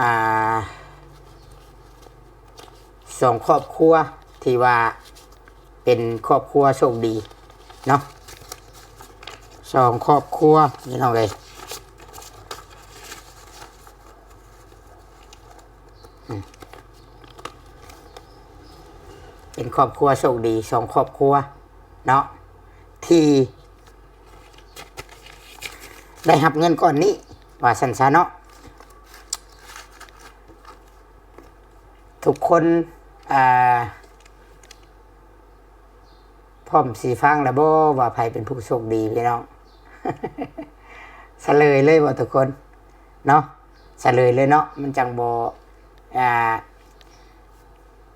ອ່າ ສອງຄອບຄົວທີ່ວ່າເປັນຄອບຄົວໂຊກດີເນາະ ສອງຄອບຄົວພີ່ນ້ອງເອີຍ ອືມ ເປັນຄອບຄົວໂຊກດີສອງຄອບຄົວເນາະ ທີ່ ໄດ້ຮັບເງິນກ້ອນນີ້ ວ່າຊັ້ນຊະເນາະ ທຸກຄົນ ອ່າ ພ້ອມຊິຟັງແລ້ວບໍ່ວ່າໃຜເປັນຜູ້ໂຊກດີພີ່ນ້ອງ? ສະເຫຼີຍເລີຍບໍ່ທຸກຄົນເນາະ? ສະເຫຼີຍເລີຍເນາະ ມັນຈັ່ງບໍ່ ອ່າ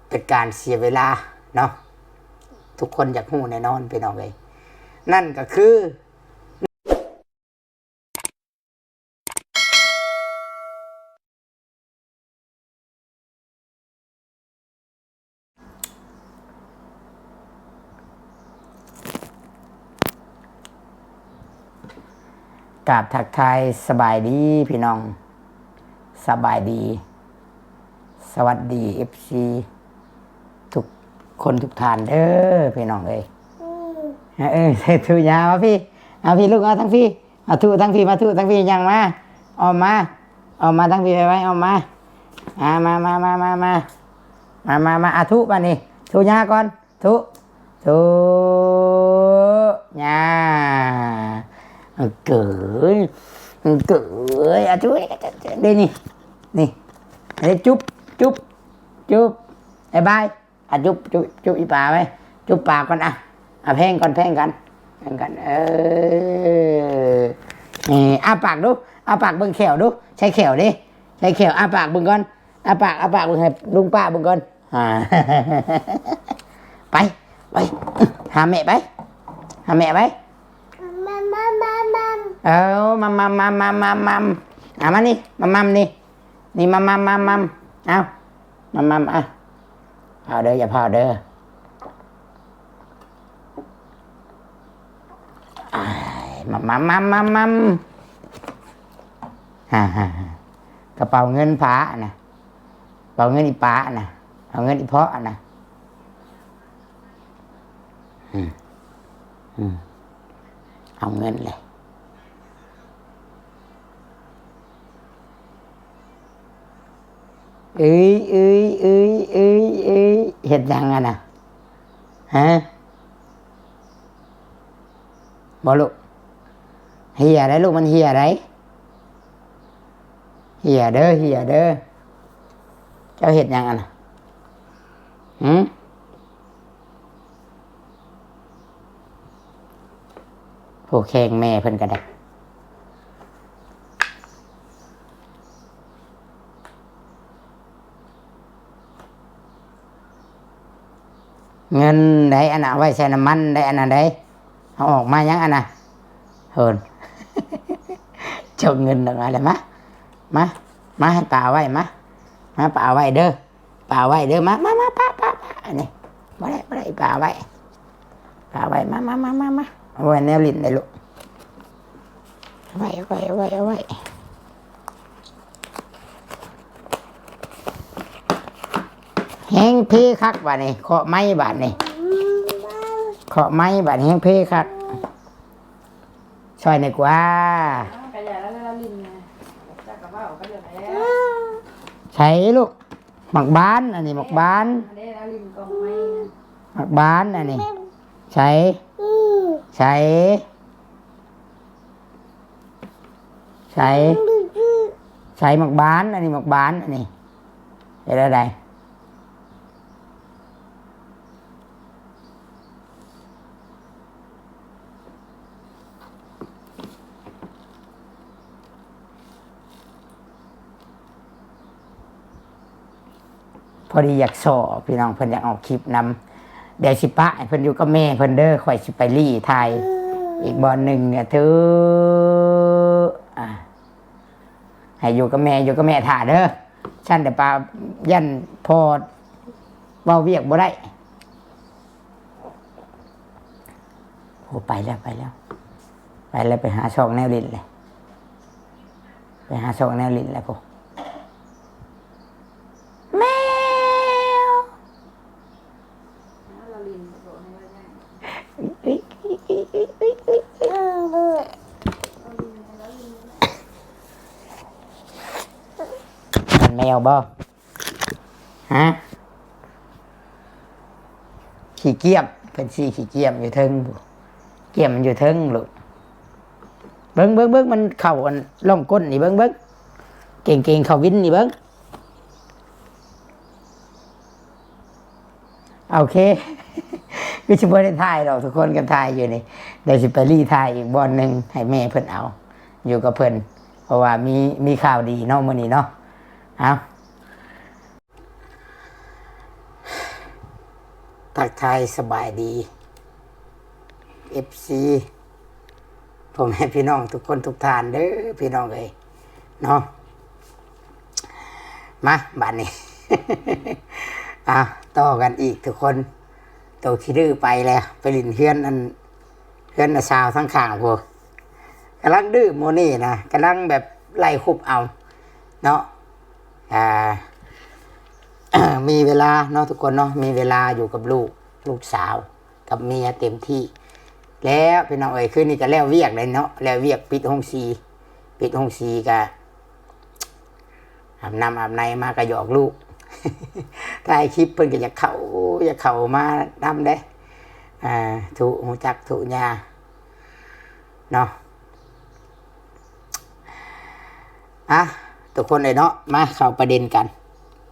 ເປັນການເສຍເວລາເນາະ ທຸກຄົນຢາກຮູ້ແນ່ນອນພີ່ນ້ອງເອີຍ ນັ້ນກໍຄື ກາບທັກທາຍສະບາຍດີພີ່ນ້ອງ ສະບາຍດີ ສະຫວັດດີເອັຟຊີ ທຸກຄົນທຸກທ່ານເດີພີ່ນ້ອງເອີຍ ເອີ ເອີ ທຸຍາມາພີ່ ເອົາພີ່ລູກ ເອົາທາງພີ່ ມາທຸທາງພີ້ ມາທຸທາງພີ້ ຍ່າງມາ ອ້ອມມາ ອ້ອມມາທາງພີ້ໄວໆ ອ້ອມມາ ມາ ມາ ມາ ມາ ມາ ມາ ມາ ອາທຸບາດນີ້ ທຸຍ່າກ່ອນ ທຸ ທຸຍ່າ ເກີຍ ເກີຍ ອາທຸ ເດນີ້ ນີ້ ເດ ຈຸບ ຈຸບ ຈຸບ ບາຍບາຍ. ອາຈຸບ ຈຸບ ຈຸບອີປາໄວ້ ຈຸບປາກກ່ອນ ອະ ອາແພງກ່ອນ ແພງກັນ ແພງກັນ ເອີ ນີ້ ອາປາກດູ ອາປາກເບິ່ງແຂ້ວດູ ໃຊ້ແຂ້ວເດ້ ໃຊ້ແຂ້ວ ອາປາກເບິ່ງກ່ອນ ອາປາກ ອາປາກເບິ່ງໃຫ້ລຸງປ້າເບິ່ງກ່ອນ ອາ ໄປ ໄປ ຫາແມ່ໄປ ຫາແມ່ໄປ ເອົາ ມາມາ ມາມາ ມາມາ ອາ ມານີ້ ມາມານີ້ ນີ້ ມາມາ ມາມາ ເອົາ ມາມາ ອາ ພ້າວເດີ ຢ່າພ້າວເດີ ອາຍ ມາມາ ມາມາ ມາມາ ກະເປົາເງິນພ້ານະ ເປົາເງິນອີປ້ານະ ເອົາເງິນອີພໍ່ນະ ອືມ ອືມ ເອົາເງິນເລີຍ. ເອີຍ ເອີຍ ເອີຍ ເອີຍ ເອີຍ ເຮັດຫຍັງຫັ້ນນະ? ຮະ? ບໍ່ລູກ? ເຫຍໄດ໋ລູກ ມັນເຫຍໄດ໋. ເຫຍເດີ ເຫຍເດີ. ເຈົ້າເຮັດຫຍັງຫັ້ນນະ? ຫື? ຜູ້ແຂ່ງແມ່ເພິ່ນກໍໄດ້ ເງິນໄດ໋ອັນນະ ເອົາໄວ້ໃສ່ນ້ຳມັນໄດ໋ອັນນະໄດ໋ ເອົາອອກມາຫຍັງອັນນະ ເຮີ້ນ ຈົກເງິນອອກມາແລ້ວ ມາ ມາ ມາໃຫ້ປ້າເອົາໄວ້ ມາ ມາປ້າເອົາໄວ້ເດີ. ປະໄວ້ເດີ ມາ ມາ ມາ ປະ ປະ ປະ ອັນນີ້ ບໍ່ໄດ້ ບໍ່ໄດ້ ປະໄວ້ ປະໄວ້ ມາ ມາ ມາ ມາ ມາ ເອົາໄວ້ແນວຫຼິ້ນໄດ້ລູກ ເອົາໄວ້ ເອົາໄວ້ ເອົາໄວ້ ເອົາໄວ້ ແຮງເພຄັກບາດນີ້ ເຄາະໄມ້ບາດນີ້ ເຄາະໄມ້ບາດນີ້ ແຮງເພຄັກ ຊ່ອຍໜ້ອຍກວ່າ ເອົາ ກະຢ່າລະ ລະຫຼິ້ນນະ ຈັກກະເວົ້າໄປເລີຍແຫຼະ ໃສລູກ? ໝາກບານ ອັນນີ້ໝາກບານ ອັນນີ້ລະຫຼິ້ນກອງໄມ້ນະ ໝາກບານ ອັນນີ້ ໃສ ໃສ ໃສ ໃສໝາກບານ ອັນນີ້ໝາກບານ ອັນນີ້ ເຮັດແນວໃດ? ພໍດີຢາກສໍ້ພີ່ນ້ອງ ເພິ່ນຢາກອອກຄລິບນຳ ດຽວຊິປະໃຫ້ເພິ່ນຢູ່ກັບແມ່ເພິ່ນເດີ ຂ້ອຍຊິໄປລີ້ຖ່າຍອີກບ່ອນໜຶ່ງເທີ ອາ ໃຫ້ຢູ່ກັບແມ່ ຢູ່ກັບແມ່ຖ້າເດີ ຊັ້ນດຽວປະ ຢ້ານພໍ່ເວົ້າວຽກບໍ່ໄດ້. ໂອ້ ໄປແລ້ວ ໄປແລ້ວ ໄປແລ້ວ ໄປຫາຊອກແນວຫຼິ້ນແລ້ວ ໄປຫາຊອກແນວຫຼິ້ນແລ້ວພຸ້ນ ແນວບໍ່? ຮະ? ຂີ້ກ້ຽມ ເພິ່ນຊິຂີ້ກ້ຽມຢູ່ເທິງພຸ້ນ ກ້ຽມມັນຢູ່ເທິງລູກ. ເບິ່ງ ເບິ່ງ ເບິ່ງ ມັນເຂົ້າອັນ ຮ່ອງກົ້ນນີ້ ເບິ່ງ ເບິ່ງ ເກັ່ງໆ ເຂົ້າວິນນີ້ ເບິ່ງ. ໂອເຄ ຄືຊິບໍ່ໄດ້ຖ່າຍດອກທຸກຄົນ ກັນຖ່າຍຢູ່ນີ້ ດຽວຊິໄປລີ່ຖ່າຍອີກບ່ອນໜຶ່ງ ໃຫ້ແມ່ເພິ່ນເອົາ ຢູ່ກັບເພິ່ນ ເພາະວ່າມີ ມີຂ່າວດີເນາະ ມື້ນີ້ເນາະ. ເອົາ ທັກທາຍສະບາຍດີ ເອັຟຊີ ພໍ່ແມ່ພີ່ນ້ອງທຸກຄົນທຸກທ່ານເດີ ພີ່ນ້ອງເອີຍເນາະ. ມາບາດນີ້ ອ່າ ຕໍ່ກັນອີກທຸກຄົນ. ໂຕຂີ້ດື້ໄປແລ້ວ ໄປຫຼິ້ນເຮືອນອັນ ເຮືອນນ້າສາວທາງຂ້າງພຸ້ນ ກຳລັງດື້ມື້ນີ້ນະ ກຳລັງແບບໄລ່ຄຸບເອົາເນາະ. ອ່າ ມີເວລາເນາະທຸກຄົນເນາະ ມີເວລາຢູ່ກັບລູກ ລູກສາວ ກັບເມຍເຕັມທີ່ແລ້ວ ພີ່ນ້ອງເອີຍ. ຄືນນີ້ກໍແລ້ວວຽກແລ້ວເນາະ ແລ້ວວຽກ ປິດໂຮງສີ ປິດໂຮງສີ ກະອາບນ້ຳອາບໃນມາ ກະຢອກລູກ ຖ່າຍຄລິບ ເພິ່ນກໍຢາກເຂົ້າ ຢາກເຂົ້າມານຳເດ້ ອ່າ ທຸ ຮູ້ຈັກທຸຍາເນາະ. ອ່ະ ທຸກຄົນເອີຍເນາະ ມາເຂົ້າປະເດັນກັນ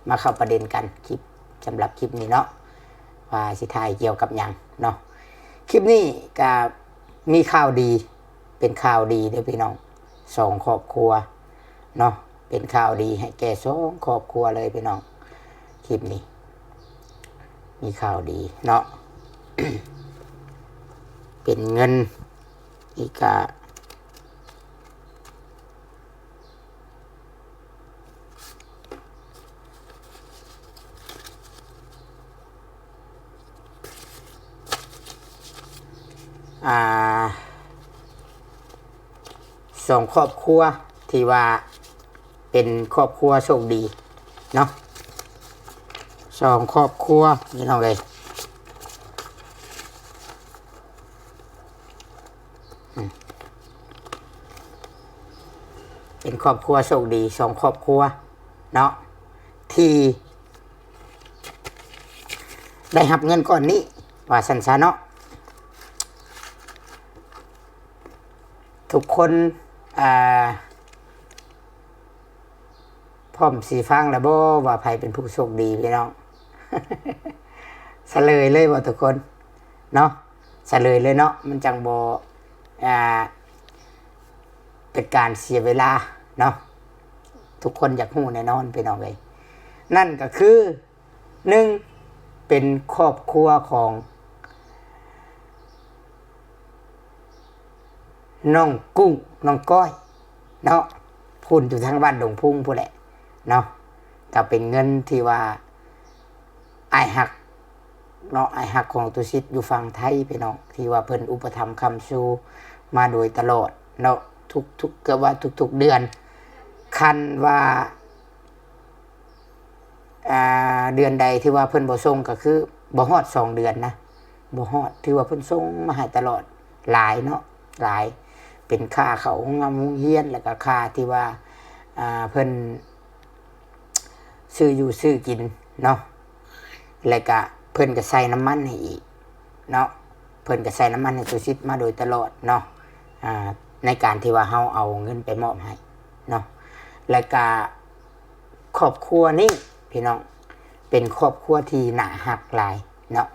ມາເຂົ້າປະເດັນກັນ ຄລິບ ສຳລັບຄລິບນີ້ເນາະ ວ່າຊິຖ່າຍກ່ຽວກັບຫຍັງເນາະ. ຄລິບນີ້ກະມີຂ່າວດີ ເປັນຂ່າວດີເດີພີ່ນ້ອງ ສອງຄອບຄົວເນາະ ເປັນຂ່າວດີໃຫ້ແກ່ສອງຄອບຄົວເລີຍພີ່ນ້ອງ. ຄລິບນີ້ມີຂ່າວດີເນາະ ເປັນເງິນອີກກະ ອ່າ ສອງຄອບຄົວທີ່ວ່າເປັນຄອບຄົວໂຊກດີເນາະ ສອງຄອບຄົວ ພີ່ນ້ອງເອີຍ. ເປັນຄອບຄົວໂຊກດີສອງຄອບຄົວເນາະ ທີ່ໄດ້ຮັບເງິນກ້ອນນີ້ ວ່າຊັ້ນຊະເນາະ. ທຸກຄົນ ອ່າ ພ້ອມຊິຟັງແລ້ວບໍ່ ວ່າໃຜເປັນຜູ້ໂຊກດີພີ່ນ້ອງ? ສະເຫຼີຍເລີຍບໍ່ທຸກຄົນເນາະ? ສະເຫຼີຍເລີຍເນາະ ມັນຈັ່ງບໍ່ ອ່າ ເປັນການເສຍເວລາເນາະ. ທຸກຄົນຢາກຮູ້ແນ່ນອນພີ່ນ້ອງເອີຍ ນັ້ນກໍຄື ໜຶ່ງ ເປັນຄອບຄົວຂອງ ນ້ອງກຸ້ງ ນ້ອງກ້ອຍເນາະ ພຸ້ນຢູ່ທາງບ້ານດົງພຸງພຸ້ນແຫຼະເນາະ. ກໍເປັນເງິນທີ່ວ່າອ້າຍຮັກເນາະ ອ້າຍຮັກຂອງຕຸສິດຢູ່ຝັ່ງໄທພີ່ນ້ອງ ທີ່ວ່າເພິ່ນອຸປະຖຳຄ້ຳຊູມາໂດຍຕະຫຼອດເນາະ ທຸກໆ ເກືອບວ່າທຸກໆເດືອນ ຄັນວ່າ ອ່າ ເດືອນໃດທີ່ວ່າເພິ່ນບໍ່ສົ່ງ ກໍຄືບໍ່ຮອດສອງເດືອນນະ ບໍ່ຮອດ ຖືວ່າເພິ່ນສົ່ງມາໃຫ້ຕະຫຼອດ ຫຼາຍເນາະ ຫຼາຍ ເປັນຄ່າເຂົ້າໂຮງຮຽນ ໂຮງຮຽນ ແລ້ວກໍຄ່າທີ່ວ່າ ອ່າ ເພິ່ນຊື້ຢູ່ຊື້ກິນເນາະ ແລ້ວກະເພິ່ນກະໃສ່ນ້ຳມັນໃຫ້ອີກເນາະ ເພິ່ນກະໃສ່ນ້ຳມັນໃຫ້ຕຸສິດມາໂດຍຕະຫຼອດເນາະ ອ່າ ໃນການທີ່ວ່າເຮົາເອົາເງິນໄປມອບໃຫ້ເນາະ ແລ້ວກະ ຄອບຄົວນີ້ພີ່ນ້ອງ ເປັນຄອບຄົວທີ່ໜ້າຮັກຫຼາຍເນາະ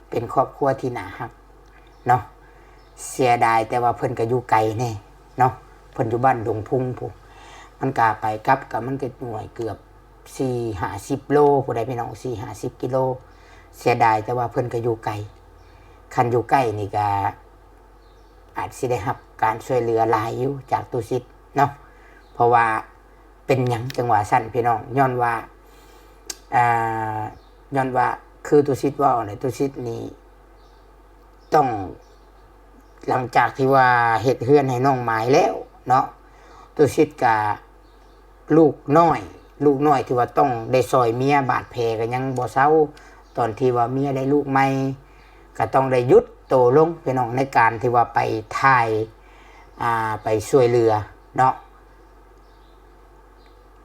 ເປັນຄອບຄົວທີ່ໜ້າຮັກເນາະ. ເສຍດາຍແຕ່ວ່າເພິ່ນກໍຢູ່ໄກແນ່ເນາະ ເພິ່ນຢູ່ບ້ານດົງພຸງພຸ້ນ ມັນກະໄປກັບກໍມັນກໍໜ່ວຍເກືອບສີ່ຫ້າສິບໂລພຸ້ນໃດ໋ພີ່ນ້ອງ ສີ່ຫ້າສິບກິໂລ. ເສຍດາຍແຕ່ວ່າເພິ່ນກໍຢູ່ໄກ ຄັນຢູ່ໃກ້ນີ້ກະ ອາດຊິໄດ້ຮັບການຊ່ວຍເຫຼືອຫຼາຍຢູ່ຈາກຕຸສິດເນາະ ເພາະວ່າເປັນຫຍັງຈັ່ງວ່າຊັ້ນພີ່ນ້ອງ ຍ້ອນວ່າ ອ່າ ຍ້ອນວ່າຄືຕຸສິດເວົ້າແຫຼະ ຕຸສິດນີ້ຕ້ອງ ຫຼັງຈາກທີ່ວ່າເຮັດເຮືອນໃຫ້ນ້ອງໝາຍແລ້ວເນາະ ຕຸສິດກະ ລູກນ້ອຍ ລູກນ້ອຍທີ່ວ່າຕ້ອງໄດ້ຊ່ອຍເມຍ ບາດແຜກໍຍັງບໍ່ເຊົາ ຕອນທີ່ວ່າເມຍໄດ້ລູກໃໝ່ ກໍຕ້ອງໄດ້ຢຸດໂຕລົງພີ່ນ້ອງ ໃນການທີ່ວ່າໄປຖ່າຍ ອ່າ ໄປຊ່ວຍເຫຼືອເນາະ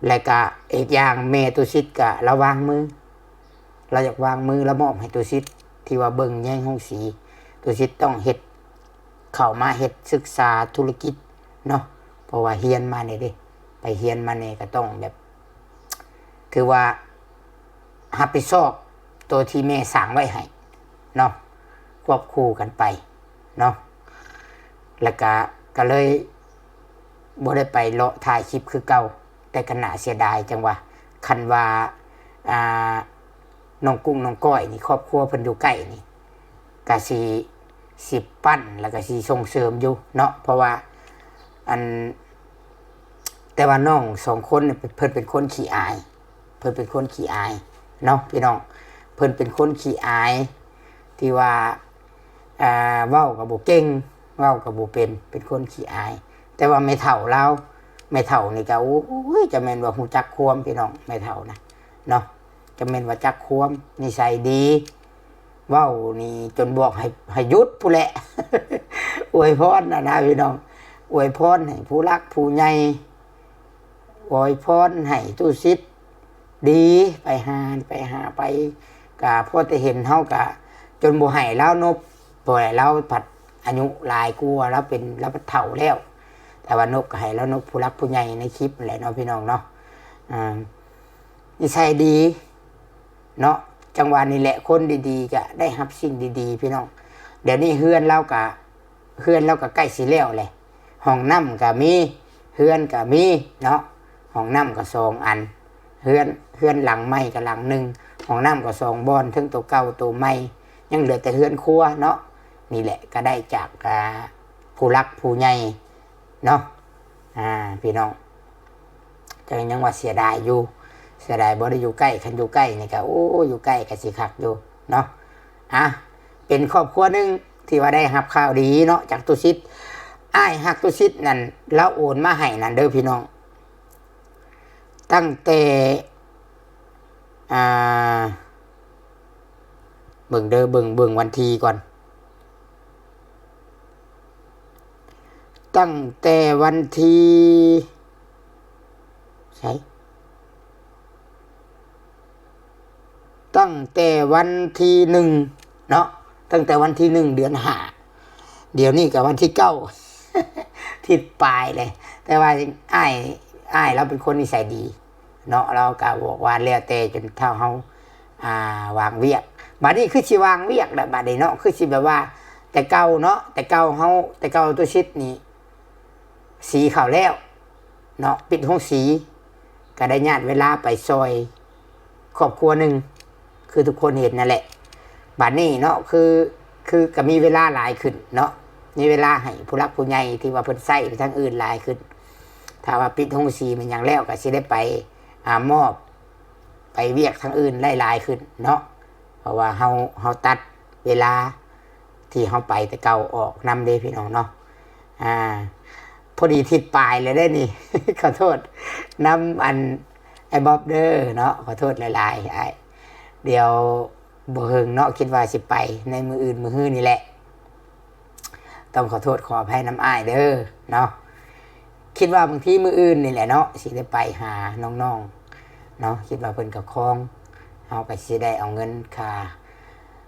ແລະກະອີກຢ່າງແມ່ຕຸສິດກະລາວວາງມື ລາວຢາກວາງມື ລາວມອບໃຫ້ຕຸສິດທີ່ວ່າເບິ່ງແຍງໂຮງສີ. ຕຸສິດຕ້ອງເຮັດ ເຂົ້າມາເຮັດສຶກສາທຸລະກິດເນາະ ເພາະວ່າຮຽນມານີ້ເດ້ ໄປຮຽນມານີ້ກໍຕ້ອງແບບ ຖືວ່າຮັບຜິດຊອບໂຕທີ່ແມ່ສ້າງໄວ້ໃຫ້ເນາະ ຄວບຄູ່ກັນໄປເນາະ. ແລ້ວກະ ກໍເລີຍບໍ່ໄດ້ໄປເລາະຖ່າຍຄລິບຄືເກົ່າ ແຕ່ກໍໜ້າເສຍດາຍຈັ່ງວ່າ ຄັນວ່າ ອ່າ ນ້ອງກຸ້ງນ້ອງກ້ອຍນີ້ ຄອບຄົວເພິ່ນຢູ່ໃກ້ນີ້ ກະຊິ ຊິປັ້ນ ແລ້ວກະຊິສົ່ງເສີມຢູ່ເນາະ ເພາະວ່າ ອັນ ແຕ່ວ່ານ້ອງສອງຄົນນີ້ ເພິ່ນເປັນຄົນຂີ້ອາຍ ເພິ່ນເປັນຄົນຂີ້ອາຍເນາະພີ່ນ້ອງ ເພິ່ນເປັນຄົນຂີ້ອາຍ ທີ່ວ່າ ອ່າ ເວົ້າກໍບໍ່ເກັ່ງ ເວົ້າກໍບໍ່ເປັນ ເປັນຄົນຂີ້ອາຍ. ແຕ່ວ່າແມ່ເຖົ້າລາວ ແມ່ເຖົ້ານີ້ກໍ ໂອ້ຍ ຈະແມ່ນວ່າຮູ້ຈັກຄວາມ ພີ່ນ້ອງ ແມ່ເຖົ້ານະເນາະ ຈະແມ່ນວ່າຈັກຄວາມ ນິໄສດີ ເວົ້ານີ້ຈົນບອກໃຫ້ ໃຫ້ຢຸດພຸ້ນແຫຼະ. ອວຍພອນນະນະພີ່ນ້ອງ ອວຍພອນໃຫ້ຜູ້ຫຼັກຜູ້ໃຫຍ່ ອວຍພອນໃຫ້ຕຸສິດດີ ໄປຫາ ໄປຫາໄປ ກະພໍແຕ່ເຫັນເຮົາກະຈົນບໍ່ໃຫ້ລາວນົບ ເພາະວ່າລາວພັດອາຍຸຫຼາຍກວ່າ ລາວເປັນ ລາວພັດເຖົ້າແລ້ວ. ແຕ່ວ່ານົບກໍໃຫ້ລາວນົບຜູ້ຫຼັກຜູ້ໃຫຍ່ໃນຄລິບນັ້ນແຫຼະເນາະ ພີ່ນ້ອງເນາະ ອ່າ ນິໄສດີເນາະ. ຈັ່ງວ່ານີ້ແຫຼະ ຄົນດີໆກະໄດ້ຮັບສິ່ງດີໆ ພີ່ນ້ອງ. ດຽວນີ້ເຮືອນລາວກະ ເຮືອນລາວກໍໃກ້ຊິແລ້ວແຫຼະ ຫ້ອງນ້ຳກໍມີ ເຮືອນກໍມີເນາະ ຫ້ອງນ້ຳກໍສອງອັນ ເຮືອນ ເຮືອນຫຼັງໃໝ່ກໍຫຼັງໜຶ່ງ ຫ້ອງນ້ຳກໍສອງບ່ອນ ເທິງໂຕເກົ່າໂຕໃໝ່ ຍັງເຫຼືອແຕ່ເຮືອນຄົວເນາະ. ນີ້ແຫຼະ ກໍໄດ້ຈາກ ອ່າ ຜູ້ຫຼັກຜູ້ໃຫຍ່ເນາະ ອ່າ ພີ່ນ້ອງ. ກໍຍັງວ່າເສຍດາຍຢູ່ ເສຍດາຍບໍ່ໄດ້ຢູ່ໃກ້ ຄັນຢູ່ໃກ້ນີ້ກໍ ໂອ້ ຢູ່ໃກ້ກໍຊິຄັກຢູ່ເນາະ. ອ່ະ ເປັນຄອບຄົວໜຶ່ງທີ່ວ່າໄດ້ຮັບຂ່າວດີເນາະ ຈາກຕຸສິດ ອ້າຍຮັກຕຸສິດນັ້ນ ລາວໂອນມາໃຫ້ນັ້ນເດີພີ່ນ້ອງ ຕັ້ງແຕ່ ອ່າ ເບິ່ງເດີ ເບິ່ງ ເບິ່ງວັນທີກ່ອນ ຕັ້ງແຕ່ວັນທີ ໃສ ຕັ້ງແຕ່ວັນທີໜຶ່ງເນາະ ຕັ້ງແຕ່ວັນທີໜຶ່ງ ເດືອນຫ້າ ດຽວນີ້ກໍວັນທີເກົ້າ ທິດປາຍເລີຍ. ແຕ່ວ່າອ້າຍ ອ້າຍລາວເປັນຄົນນິໄສດີເນາະ ລາວກໍບອກວ່າແລ້ວແຕ່ຈົນເທົ່າເຮົາ ອ່າ ວາງວຽກ. ບາດນີ້ຄືຊິວາງວຽກແລ້ວບາດນີ້ເນາະ ຄືຊິແບບວ່າ ແຕ່ເກົ່າເນາະ ແຕ່ເກົ່າເຮົາ ແຕ່ເກົ່າຕຸສິດນີ້ ສີເຂົ້າແລ້ວເນາະ ປິດໂຮງສີ ກໍໄດ້ຍາດເວລາໄປຊ່ອຍຄອບຄົວໜຶ່ງ ຄືທຸກຄົນເຫັນນັ້ນແຫຼະ. ບາດນີ້ເນາະ ຄື ຄືກໍມີເວລາຫຼາຍຂຶ້ນເນາະ ມີເວລາໃຫ້ຜູ້ຫຼັກຜູ້ໃຫຍ່ທີ່ວ່າເພິ່ນໃຊ້ໄປທາງອື່ນຫຼາຍຂຶ້ນ. ຖ້າວ່າປິດໂຮງສີແມ່ນຫຍັງແລ້ວ ກໍຊິໄດ້ໄປ ອ່າ ມອບ ໄປວຽກທາງອື່ນໄດ້ຫຼາຍຂຶ້ນເນາະ ເພາະວ່າເຮົາ ເຮົາຕັດເວລາທີ່ເຮົາໄປແຕ່ເກົ່າອອກນຳເດ້ພີ່ນ້ອງເນາະ. ອ່າ ພໍດີທິດປາຍແລ້ວເດ້ນີ້ ຂໍໂທດນຳອັນ ອ້າຍບອບເດີເນາະ ຂໍໂທດຫຼາຍໆອ້າຍ. ດຽວບໍ່ເຫິງເນາະ ຄິດວ່າຊິໄປໃນມື້ອື່ນມື້ຮືນີ້ແຫຼະ. ຕ້ອງຂໍໂທດຂໍອະໄພນຳອ້າຍເດີເນາະ. ຄິດວ່າບາງທີມື້ອື່ນນີ້ແຫຼະເນາະ ຊິໄດ້ໄປຫານ້ອງໆເນາະ ຄິດວ່າເພິ່ນກໍຄອງ ເຮົາກໍຊິໄດ້ເອົາເງິນຄ່າ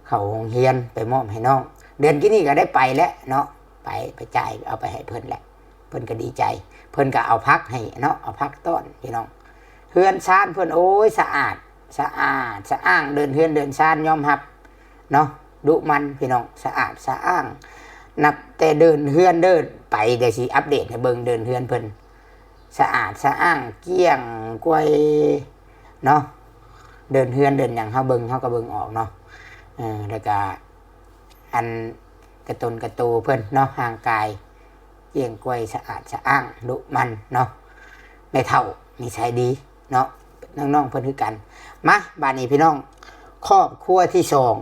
ເຂົ້າໂຮງຮຽນໄປມອບໃຫ້ນ້ອງ. ເດືອນກີ້ນີ້ກໍໄດ້ໄປແລ້ວເນາະ ໄປ ໄປຈ່າຍເອົາໄປໃຫ້ເພິ່ນແຫຼະ ເພິ່ນກໍດີໃຈ ເພິ່ນກໍເອົາຜັກໃຫ້ເນາະ ເອົາຜັກຕ້ອນພີ່ນ້ອງ. ເຮືອນຊານເພິ່ນ ໂອ້ຍ ສະອາດ ສະອາດສະອ້າງ ເດີ່ນເຮືອນເດີ່ນຊານຍອມຮັບເນາະ ດຸໝັ່ນພີ່ນ້ອງ ສະອາດສະອ້າງ. ນັບແຕ່ເດີ່ນເຮືອນເດີ່ນໄປ ດຽວຊິອັບເດດໃຫ້ເບິ່ງເດີ່ນເຮືອນເພິ່ນ ສະອາດສະອ້າງ ກ້ຽງກວາຍເນາະ. ເດີ່ນເຮືອນເດີ່ນຫຍັງເຮົາເບິ່ງ ເຮົາກໍເບິ່ງອອກເນາະ. ເອີ ແລ້ວກໍອັນກະຕົນກະໂຕເພິ່ນເນາະ ຮ່າງກາຍກ້ຽງກວາຍ ສະອາດສະອ້າງ ດຸໝັ່ນເນາະ. ແມ່ເຖົ້ານິໄສດີ ເນາະ ນ້ອງໆເພິ່ນຄືກັນ. ມາ ບາດນີ້ພີ່ນ້ອງ ຄອບຄົວທີສອງ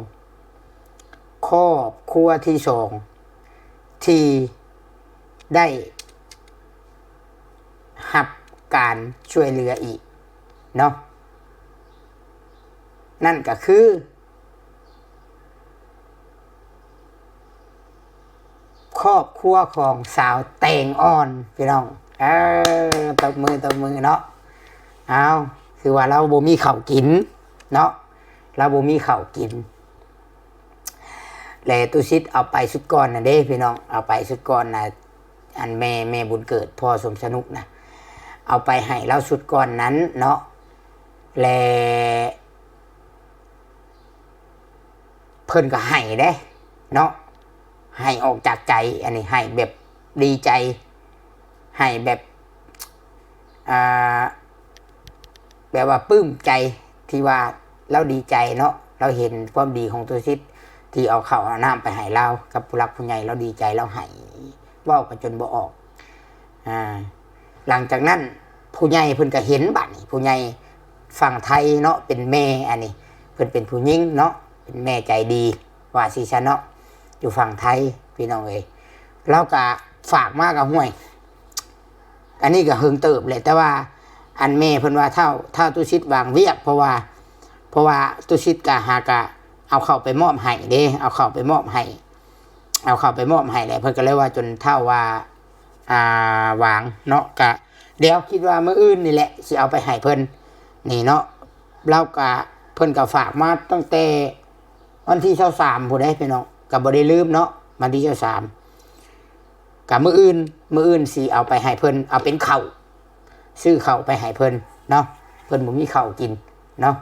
ຄອບຄົວທີສອງທີ່ໄດ້ຮັບການຊ່ວຍເຫຼືອອີກເນາະ ນັ້ນກໍຄື ຄອບຄົວຂອງສາວແຕງອ່ອນພີ່ນ້ອງ. ເອີ ຕົບມື ຕົບມືເນາະ. ອ້າວ ຄືວ່າລາວບໍ່ມີເຂົ້າກິນເນາະ ລາວບໍ່ມີເຂົ້າກິນ ແລະ ຕຸສິດເອົາໄປຊຸດກ່ອນນະເດ້ພີ່ນ້ອງ ເອົາໄປຊຸດກ່ອນນະ ອັນແມ່ ແມ່ບຸນເກີດ ພໍ່ສົມສະໜຸກນະ ເອົາໄປໃຫ້ລາວຊຸດກ່ອນນັ້ນເນາະ ແລະ ເພິ່ນກໍໃຫ້ເດ້ເນາະ ໃຫ້ອອກຈາກໃຈ ອັນນີ້ໃຫ້ແບບດີໃຈ ໃຫ້ແບບ ອ່າ ແບບວ່າປຶ້ມໃຈ ທີ່ວ່າລາວດີໃຈເນາະ ລາວເຫັນຄວາມດີຂອງຕຸສິດ ທີ່ເອົາເຂົ້າເອົານ້ຳໄປໃຫ້ລາວ ກັບຜູ້ຫຼັກຜູ້ໃຫຍ່ ລາວດີໃຈ ລາວໃຫ້ ເວົ້າກໍຈົນບໍ່ອອກ ອ່າ ຫຼັງຈາກນັ້ນ ຜູ້ໃຫຍ່ເພິ່ນກໍເຫັນ ບາດນີ້ຜູ້ໃຫຍ່ຝັ່ງໄທເນາະ ເປັນແມ່ ອັນນີ້ເພິ່ນເປັນຜູ້ຍິງເນາະ ເປັນແມ່ໃຈດີ ວ່າຊີ້ຊະເນາະ ຢູ່ຝັ່ງໄທ ພີ່ນ້ອງເອີຍ ລາວກໍຝາກມາ ກໍ ຫ້ວຍ ອັນນີ້ກໍເຫິງເຕີບແຫຼະ ແຕ່ວ່າອັນແມ່ເພິ່ນວ່າທ້າວ ທ້າວຕຸສິດວາງວຽກ ເພາະວ່າ ເພາະວ່າຕຸສິດກະຫາກະເອົາເຂົ້າໄປມອບໃຫ້ເດ້ ເອົາເຂົ້າໄປມອບໃຫ້ ເອົາເຂົ້າໄປມອບໃຫ້ແຫຼະ ເພິ່ນກໍເລີຍວ່າຈົນທ້າວວ່າ ອ່າ ວາງເນາະ ກະດຽວຄິດວ່າມື້ອື່ນນີ້ແຫຼະ ຊິເອົາໄປໃຫ້ເພິ່ນນີ້ເນາະ ລາວກະ ເພິ່ນກໍຝາກມາຕັ້ງແຕ່ວັນທີຊາວສາມພຸ້ນເດ້ພີ່ນ້ອງ ກໍບໍ່ໄດ້ລືມເນາະ ວັນທີຊາວສາມ ກະມື້ອື່ນ ມື້ອື່ນຊິເອົາໄປໃຫ້ເພິ່ນ ເອົາເປັນເຂົ້າ ຊື້ເຂົ້າໄປໃຫ້ເພິ່ນເນາະ ເພິ່ນບໍ່ມີເຂົ້າກິນເນາະ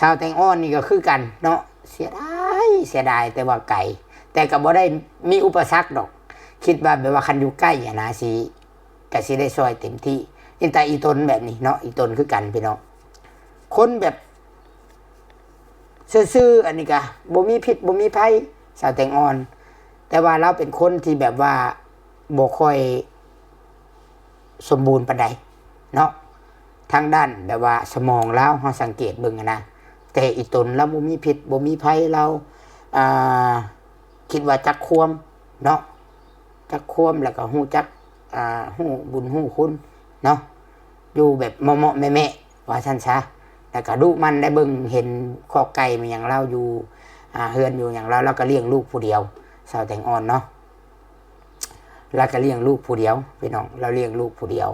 ສາວແຕງອ່ອນນີ້ກໍຄືກັນເນາະ ເສຍດາຍ ເສຍດາຍ ແຕ່ວ່າໄກ ແຕ່ກໍບໍ່ໄດ້ມີອຸປະສັກດອກ ຄິດວ່າແບບວ່າຄັນຢູ່ໃກ້ຫັ້ນນະ ຊິ ກໍຊິໄດ້ຊ່ອຍເຕັມທີ່ ເຫັນແຕ່ອີຕົນແບບນີ້ເນາະ ອີຕົນຄືກັນພີ່ນ້ອງ ຄົນແບບຊື່ໆ ອັນນີ້ກະບໍ່ມີພິດບໍ່ມີໄພ ສາວແຕງອ່ອນ ແຕ່ວ່າລາວເປັນຄົນທີ່ແບບວ່າບໍ່ຄ່ອຍສົມບູນປານໃດເນາະ ທາງດ້ານແບບວ່າສະໝອງລາວ ເຮົາສັງເກດເບິ່ງຫັ້ນນະ ແຕ່ອີຕົນລາວບໍ່ມີພິດບໍ່ມີໄພ ລາວ ອ່າ ຄິດວ່າຈັກຄວາມເນາະ ຈັກຄວາມ ແລ້ວກໍຮູ້ຈັກ ອ່າ ຮູ້ບຸນຮູ້ຄຸນເນາະ ຢູ່ແບບເໝາະໆແມະໆ ວ່າຊັ້ນຊະ ແລ້ວກໍດຸໝັ່ນໄດ້ ເບິ່ງເຫັນຄອກໄກ່ແມ່ນຫຍັງລາວຢູ່ ອ່າ ເຮືອນຢູ່ຫຍັງລາວ ລາວກໍລ້ຽງລູກຜູ້ດຽວ ສາວແຕງອ່ອນເນາະ ລາວກໍລ້ຽງລູກຜູ້ດຽວ ພີ່ນ້ອງ ລາວລ້ຽງລູກຜູ້ດຽວ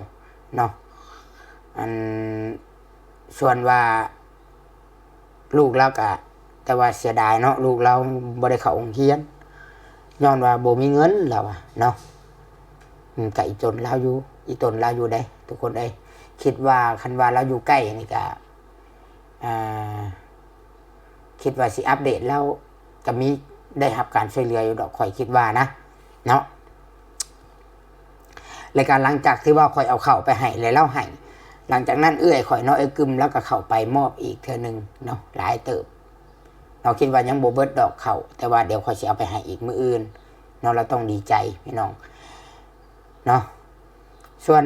ເນາະ ອັນ ສ່ວນວ່າ ລູກລາວກະ ແຕ່ວ່າເສຍດາຍເນາະ ລູກລາວບໍ່ໄດ້ເຂົ້າໂຮງຮຽນ ຍ້ອນວ່າບໍ່ມີເງິນ ລາວວ່າເນາະ ອືມ ກະອີຕົນລາວຢູ່ ອີຕົນລາວຢູ່ເດ້ທຸກຄົນເອີຍ ຄິດວ່າຄັນວ່າລາວຢູ່ໃກ້ນີ້ກະ ອ່າ ຄິດວ່າຊິອັບເດດລາວ ກະມີ ໄດ້ຮັບການຊ່ວຍເຫຼືອຢູ່ດອກ ຂ້ອຍຄິດວ່ານະ ເນາະ ແລະກະຫຼັງຈາກທີ່ວ່າຂ້ອຍເອົາເຂົ້າໄປໃຫ້ ແລະລາວໃຫ້ ຫຼັງຈາກນັ້ນເອື້ອຍຂ້ອຍເນາະ ເອື້ອຍກຶມ ລາວກໍເຂົ້າໄປມອບອີກເທື່ອໜຶ່ງເນາະ ຫຼາຍເຕີບເນາະ ຄິດວ່າຍັງບໍ່ເບິດດອກເຂົ້າ ແຕ່ວ່າດຽວຂ້ອຍຊິເອົາໄປໃຫ້ອີກມື້ອື່ນເນາະ ລາວຕ້ອງດີໃຈພີ່ນ້ອງເນາະ ສ່ວນ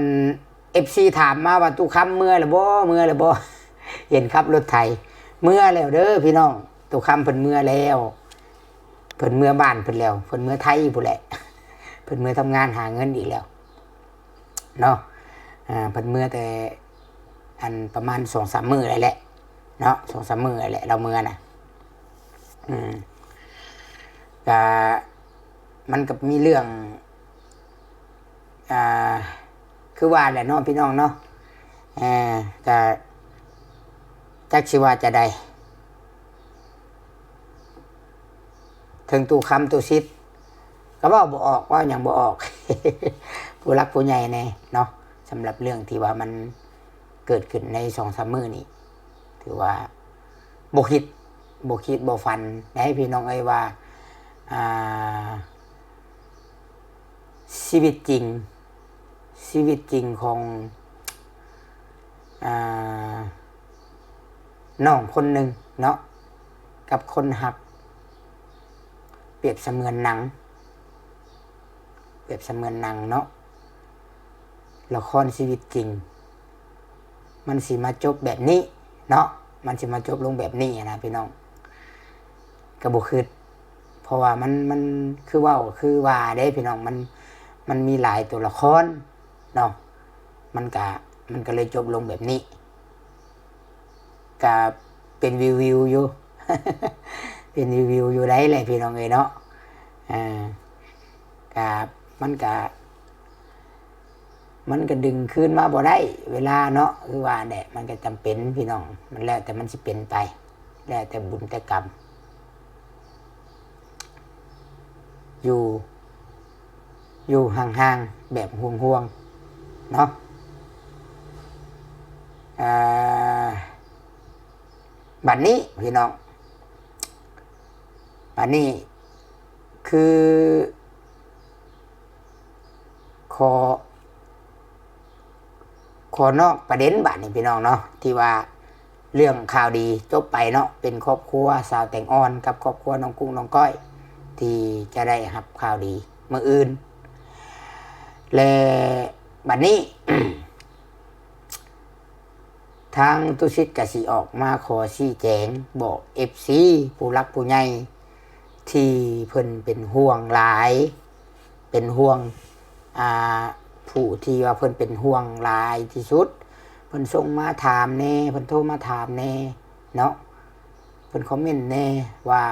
ເອັຟຊີ ຖາມມາວ່າ ຕູ້ຄຳເມືອແລ້ວບໍ່ ເມືອແລ້ວບໍ່ ເຫັນຂັບລົດໄຖ ເມືອແລ້ວເດີພີ່ນ້ອງ ຕູ້ຄຳເພິ່ນເມືອແລ້ວ ເພິ່ນເມືອບ້ານເພິ່ນແລ້ວ ເພິ່ນເມືອໄທພຸ້ນແຫຼະ ເພິ່ນເມືອທຳງານຫາເງິນອີກແລ້ວເນາະ ອ່າ ເພິ່ນເມືອແຕ່ ອັນປະມານສອງສາມມື້ແລ້ວແຫຼະເນາະ ສອງສາມມື້ແລ້ວແຫຼະ ລາວເມືອນະ ອືມ ກະ ມັນກໍມີເລື່ອງ ອ່າ ຄືວ່າແຫຼະເນາະພີ່ນ້ອງເນາະ ເອີ ກະຈັກຊິວ່າຈະໃດ ເຖິງຕູ້ຄຳຕູ້ສິດ ກໍເວົ້າບໍ່ອອກ ເວົ້າຫຍັງບໍ່ອອກ ຜູ້ຫຼັກຜູ້ໃຫຍ່ແດ່ເນາະ ສຳລັບເລື່ອງທີ່ວ່າມັນເກີດຂຶ້ນໃນສອງສາມມື້ນີ້ ຖືວ່າບໍ່ຄິດ ບໍ່ຄິດບໍ່ຝັນໃດພີ່ນ້ອງເອີຍວ່າ ອ່າ ຊີວິດຈິງ ຊີວິດຈິງຂອງ ອ່າ ນ້ອງຄົນໜຶ່ງເນາະ ກັບຄົນຮັກ ປຽບສະເໝືອນໜັງ ປຽບສະເໝືອນໜັງເນາະ ລະຄອນຊີວິດຈິງ ມັນຊິມາຈົບແບບນີ້ເນາະ ມັນຊິມາຈົບລົງແບບນີ້ນະພີ່ນ້ອງ ກໍບໍ່ຄິດ ເພາະວ່າມັນ ມັນຄືເວົ້າຄືວ່າເດ້ພີ່ນ້ອງ ມັນ ມັນມີຫຼາຍຕົວລະຄອນເນາະ ມັນກະ ມັນກໍເລີຍຈົບລົງແບບນີ້ ກະເປັນວິວໆຢູ່ ເປັນວິວໆຢູ່ໃດແຫຼະພີ່ນ້ອງເອີຍເນາະ ເອີ ກະ ມັນກະ ມັນກໍດຶງຄືນມາບໍ່ໄດ້ ເວລາເນາະ ຄືວ່າແຫຼະ ມັນກໍຈຳເປັນພີ່ນ້ອງ ມັນແລ້ວແຕ່ມັນຊິເປັນໄປ ແລ້ວແຕ່ບຸນແຕ່ກຳ ຢູ່ ຢູ່ຫ່າງໆ ແບບຫ່ວງໆ ເນາະ ອ່າ ບັດນີ້ພີ່ນ້ອງ ບັດນີ້ຄື ຂໍ ຂໍນອກປະເດັນບາດນີ້ພີ່ນ້ອງເນາະ ທີ່ວ່າເລື່ອງຂ່າວດີຈົບໄປເນາະ ເປັນຄອບຄົວສາວແຕງອ່ອນກັບຄອບຄົວນ້ອງກຸ້ງນ້ອງກ້ອຍ ທີ່ຈະໄດ້ຮັບຂ່າວດີມື້ອື່ນ ແລະ ບັດນີ້ ທາງຕຸສິດກະຊິອອກມາຂໍຊີ້ແຈງບອກເອັຟຊີ ຜູ້ຫຼັກຜູ້ໃຫຍ່ທີ່ເພິ່ນເປັນຫ່ວງຫຼາຍ ເປັນຫ່ວງ ອ່າ ຜູ້ທີ່ວ່າເພິ່ນເປັນຫ່ວງຫຼາຍທີ່ສຸດ ເພິ່ນສົ່ງມາຖາມແດ່ ເພິ່ນໂທມາຖາມແດ່ເນາະ ເພິ່ນຄອມເມັນແດ່ວ່າ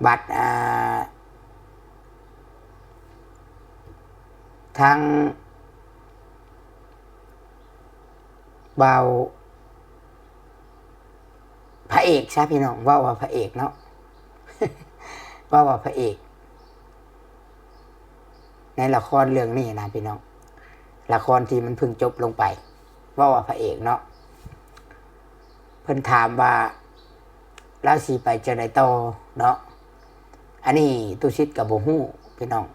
ບັດ ອ່າ ທາງບ່າວ ພະເອກຊະພີ່ນ້ອງ ເວົ້າວ່າພະເອກເນາະ ເວົ້າວ່າພະເອກ ໃນລະຄອນເລື່ອງນີ້ນະພີ່ນ້ອງ ລະຄອນທີ່ມັນເພິ່ງຈົບລົງໄປ ເວົ້າວ່າພະເອກເນາະ ເພິ່ນຖາມວ່າ ລາວຊິໄປຈັ່ງໃດຕໍ່ເນາະ ອັນນີ້ຕຸສິດກໍບໍ່ຮູ້ພີ່ນ້ອງ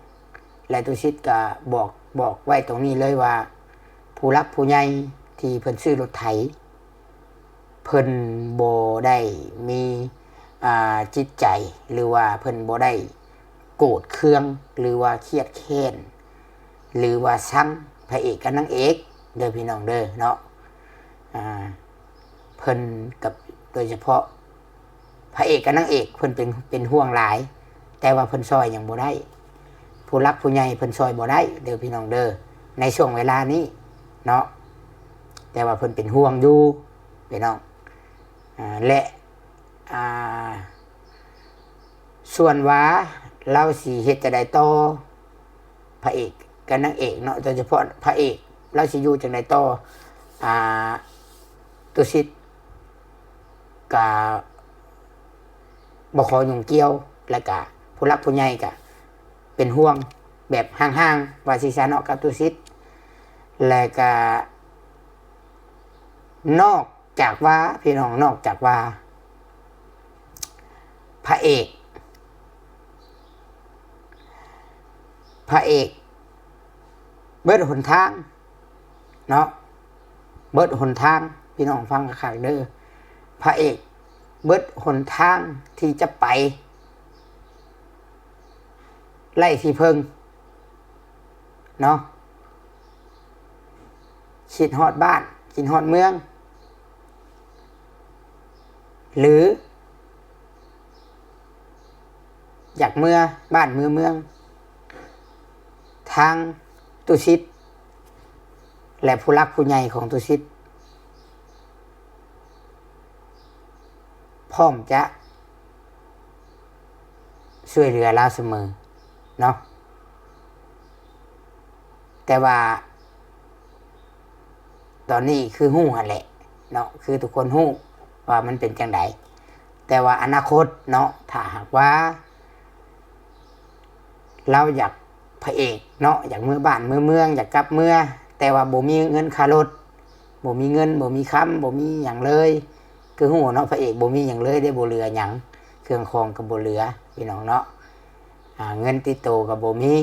ແລະ ຕຸສິດກໍບອກ ບອກໄວ້ຕົງນີ້ເລີຍວ່າ ຜູ້ຫຼັກຜູ້ໃຫຍ່ທີ່ເພິ່ນຊື້ລົດໄຖ ເພິ່ນບໍ່ໄດ້ມີ ອ່າ ຈິດໃຈ ຫຼືວ່າເພິ່ນບໍ່ໄດ້ໂກດເຄືອງ ຫຼືວ່າຄຽດແຄ້ນ ຫຼືວ່າຊັງພະເອກກັບນາງເອກເດີພີ່ນ້ອງເດີເນາະ ອ່າ ເພິ່ນກັບ ໂດຍສະເພາະພະເອກກັບນາງເອກ ເພິ່ນເປັນ ເປັນຫ່ວງຫຼາຍ ແຕ່ວ່າເພິ່ນຊ່ອຍຫຍັງບໍ່ໄດ້ ຜູ້ຫຼັກຜູ້ໃຫຍ່ເພິ່ນຊ່ອຍບໍ່ໄດ້ເດີພີ່ນ້ອງເດີ ໃນຊ່ວງເວລານີ້ເນາະ ແຕ່ວ່າເພິ່ນເປັນຫ່ວງຢູ່ພີ່ນ້ອງ ອ່າ ແລະ ອ່າ ສ່ວນວ່າລາວຊິເຮັດຈັ່ງໃດຕໍ່ ພະເອກກັບນາງເອກເນາະ ໂດຍສະເພາະພະເອກ ລາວຊິຢູ່ຈັ່ງໃດຕໍ່ ອ່າ ຕຸສິດກະບໍ່ຂໍຫຍຸ້ງກ່ຽວ ແລະກະຜູ້ຫຼັກຜູ້ໃຫຍ່ກະເປັນຫ່ວງແບບຫ່າງໆ ວ່າຊີ້ຊະເນາະ ກັບຕຸສິດ ແລະກະນອກ ຈາກວ່າ ພີ່ນ້ອງ ນອກຈາກວ່າ ພະເອກ ພະເອກເບິດຫົນທາງເນາະ ເບິດຫົນທາງ ພີ່ນ້ອງຟັງຄັກໆເດີ ພະເອກເບິດຫົນທາງທີ່ຈະໄປ ໄຮ້ທີ່ເພິ່ງເນາະ ຄິດຮອດບ້ານ ຄິດຮອດເມືອງ ຫຼື ຢາກເມືອບ້ານເມືອເມືອງ ທາງຕຸສິດ ແລະ ຜູ້ຫຼັກຜູ້ໃຫຍ່ຂອງຕຸສິດ ພ້ອມຈະຊ່ວຍເຫຼືອລາວສະເໝີເນາະ ແຕ່ວ່າຕອນນີ້ຄືຮູ້ຫັ້ນແຫຼະເນາະ ຄືທຸກຄົນຮູ້ວ່າມັນເປັນຈັ່ງໃດ ແຕ່ວ່າອະນາຄົດເນາະ ຖ້າຫາກວ່າ ລາວຢາກພະເອກເນາະ ຢາກເມືອບ້ານເມືອເມືອງ ຢາກກັບເມືອ ແຕ່ວ່າບໍ່ມີເງິນຄ່າລົດ ບໍ່ມີເງິນ ບໍ່ມີຄຳ ບໍ່ມີຫຍັງເລີຍ ຄືຮູ້ເນາະ ພະເອກບໍ່ມີຫຍັງເລີຍເດ້ ບໍ່ເຫຼືອຫຍັງ ເຄື່ອງຂອງກໍບໍ່ເຫຼືອ ພີ່ນ້ອງເນາະ ອ່າ ເງິນຕິດໂຕກໍບໍ່ມີ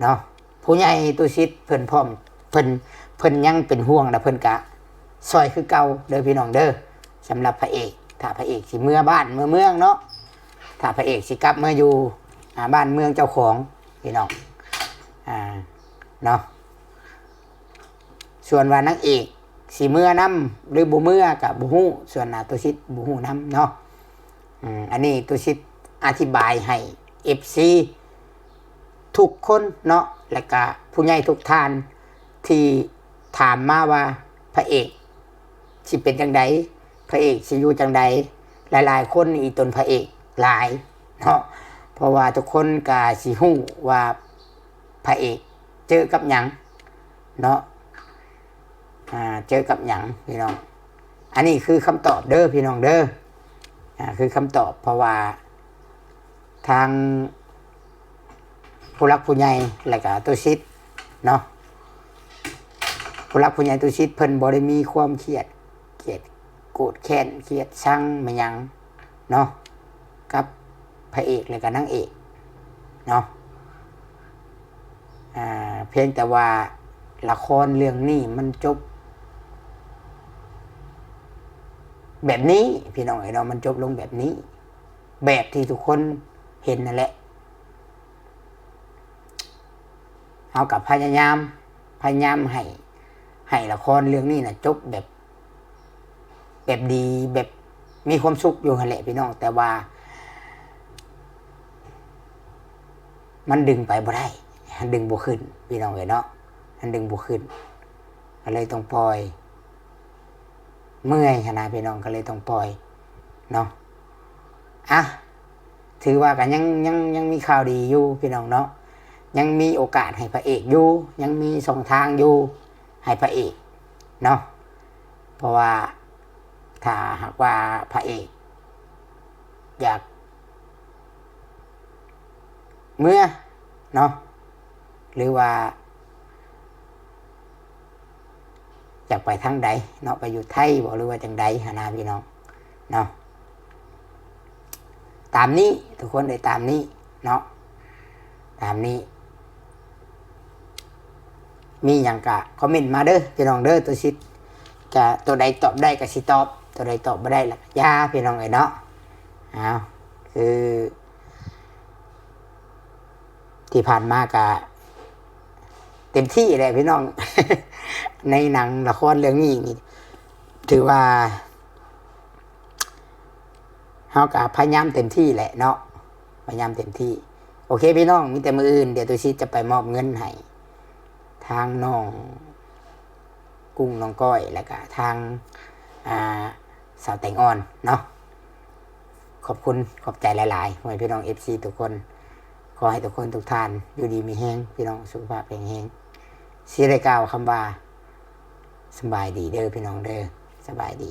ເນາະ ຜູ້ໃຫຍ່ຕຸສິດເພິ່ນພ້ອມ ເພິ່ນ ເພິ່ນຍັງເປັນຫ່ວງ ແລະ ເພິ່ນກະຊ່ອຍຄືເກົ່າເດີ ພີ່ນ້ອງເດີ ສຳລັບພະເອກ ຖ້າພະເອກຊິເມືອບ້ານເມືອເມືອງເນາະ ຖ້າພະເອກຊິກັບມາຢູ່ ອ່າ ບ້ານເມືອງເຈົ້າຂອງ ພີ່ນ້ອງ ອ່າ ເນາະ ສ່ວນວ່ານາງເອກຊິເມືອນຳ ຫຼື ບໍ່ເມືອກະບໍ່ຮູ້ ສ່ວນໜ້າໂຕຊິດບໍ່ຮູ້ນຳເນາະ ອືມ ອັນນີ້ໂຕຊິດອະທິບາຍໃຫ້ເອັຟຊີທຸກຄົນເນາະ ແລະກະຜູ້ໃຫຍ່ທຸກທ່ານທີ່ຖາມມາວ່າ ພະເອກ ຊິເປັນຈັ່ງໃດ ພະເອກຊິຢູ່ຈັ່ງໃດ ຫຼາຍໆຄົນອີຕົນພະເອກຫຼາຍເນາະ ພ ເພາະວ່າທຸກຄົນກໍຊິຮູ້ວ່າພະເອກເຈີກັບຫຍັງເນາະ ອ່າ ເຈີກັບຫຍັງພີ່ນ້ອງ. ອັນນີ້ຄືຄຳຕອບເດີພີ່ນ້ອງເດີ ອ່າ ຄືຄຳຕອບ ເພາະວ່າທາງຜູ້ຫຼັກຜູ້ໃຫຍ່ ແລ້ວກໍຕຸສິດເນາະ ຜູ້ຫຼັກຜູ້ໃຫຍ່ຕຸສິດເພິ່ນບໍ່ໄດ້ມີຄວາມຄຽດ ກຽດ ໂກດແຄ້ນ ກຽດຊັງມາຫຍັງເນາະ ກັບພະເອກ ແລະກໍນາງເອກເນາະ ອ່າ ພຽງແຕ່ວ່າລະຄອນເລື່ອງນີ້ມັນຈົບແບບນີ້ພີ່ນ້ອງເອີຍເນາະ ມັນຈົບລົງແບບນີ້ ແບບທີ່ທຸກຄົນເຫັນນັ້ນແຫຼະ. ເຮົາກໍພະຍາຍາມ ພະຍາຍາມໃຫ້ ໃຫ້ລະຄອນເລື່ອງນີ້ນະຈົບແບບ ແບບດີ ແບບມີຄວາມສຸກຢູ່ຫັ້ນແຫຼະພີ່ນ້ອງ ແຕ່ວ່າມັນດຶງໄປບໍ່ໄດ້ ມັນດຶງບໍ່ຂຶ້ນພີ່ນ້ອງເອີຍເນາະ ມັນດຶງບໍ່ຂຶ້ນ ກໍເລີຍຕ້ອງປ່ອຍ ເມື່ອຍຫັ້ນນະພີ່ນ້ອງ ກໍເລີຍຕ້ອງປ່ອຍເນາະ. ອ່ະ ຖືວ່າກໍຍັງ ຍັງ ຍັງມີຂ່າວດີຢູ່ພີ່ນ້ອງເນາະ ຍັງມີໂອກາດໃຫ້ພະເອກຢູ່ ຍັງມີຊ່ອງທາງຢູ່ໃຫ້ພະເອກເນາະ ເພາະວ່າຖ້າຫາກວ່າພະເອກຢາກເມືອເນາະ ຫຼືວ່າ ຢາກໄປທາງໃດເນາະ ໄປຢູ່ໄທບໍ ຫຼືວ່າຈັ່ງໃດຫັ້ນນະພີ່ນ້ອງເນາະ. ຕາມນີ້ທຸກຄົນເອີຍ ຕາມນີ້ເນາະ ຕາມນີ້ ມີຫຍັງກະຄອມເມັນມາເດີພີ່ນ້ອງເດີ ຕຸສິດກະ ຕົວໃດຕອບໄດ້ກະຊິຕອບ ຕົວໃດຕອບບໍ່ໄດ້ລະກະຢ່າພີ່ນ້ອງເອີຍເນາະ. ອ້າວ ຄື ທີ່ຜ່ານມາກະເຕັມທີ່ແຫຼະພີ່ນ້ອງ ໃນໜັງລະຄອນເລື່ອງນີ້ນີ້ ຖືວ່າເຮົາກະພະຍາຍາມເຕັມທີ່ແຫຼະເນາະ ພະຍາຍາມເຕັມທີ່. ໂອເຄພີ່ນ້ອງ ມີແຕ່ມື້ອື່ນ ດຽວຕຸສິດຈະໄປມອບເງິນໃຫ້ທາງນ້ອງ ກຸ້ງ ນ້ອງກ້ອຍ ແລ້ວກະທາງ ອ່າ ສາວແຕງອ່ອນເນາະ. ຂອບຄຸນ ຂອບໃຈຫຼາຍໆ ພໍ່ແມ່ພີ່ນ້ອງ ເອັຟຊີ ທຸກຄົນ ຂໍໃຫ້ທຸກຄົນທຸກທ່ານຢູ່ດີມີແຮງ ພີ່ນ້ອງ ສຸຂະພາບແຂງແຮງ. ຊິໄດ້ກ່າວຄຳວ່າ ສະບາຍດີເດີພີ່ນ້ອງເດີ ສະບາຍດີ.